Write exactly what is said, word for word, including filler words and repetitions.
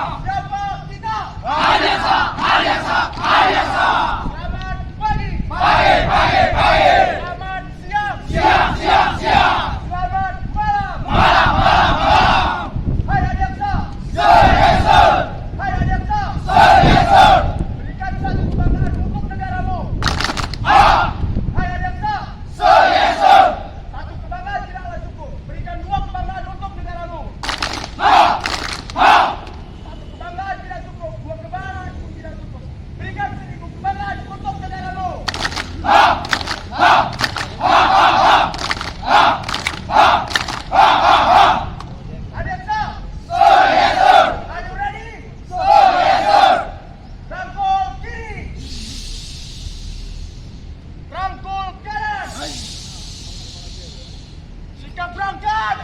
Siapa kita? Selamat pagi. Pagi, pagi, pagi. Selamat siang. Siang, siang, siang. Selamat malam. Malam, malam, malam. Hai Adiaksa. Sir, yes, sir. Hai Adiaksa. Sir, yes, sir. Berikan satu kebanggaan untuk negaramu. Ha. Hai Adiaksa. Sir, yes, sir. Satu kebanggaan tidaklah cukup. Berikan dua kebanggaan untuk negaramu. Ha. Ha. Satu kebanggaan tidak cukup, dua kebanggaan pun tidak cukup. Berikan seribu kebanggaan untuk negaramu. Ha! Ha! Adik Sam! Sir, yes, sir! Are you ready? Sir, yes, sir! Rangkul kiri! Rangkul kanan! Sikap berangkat!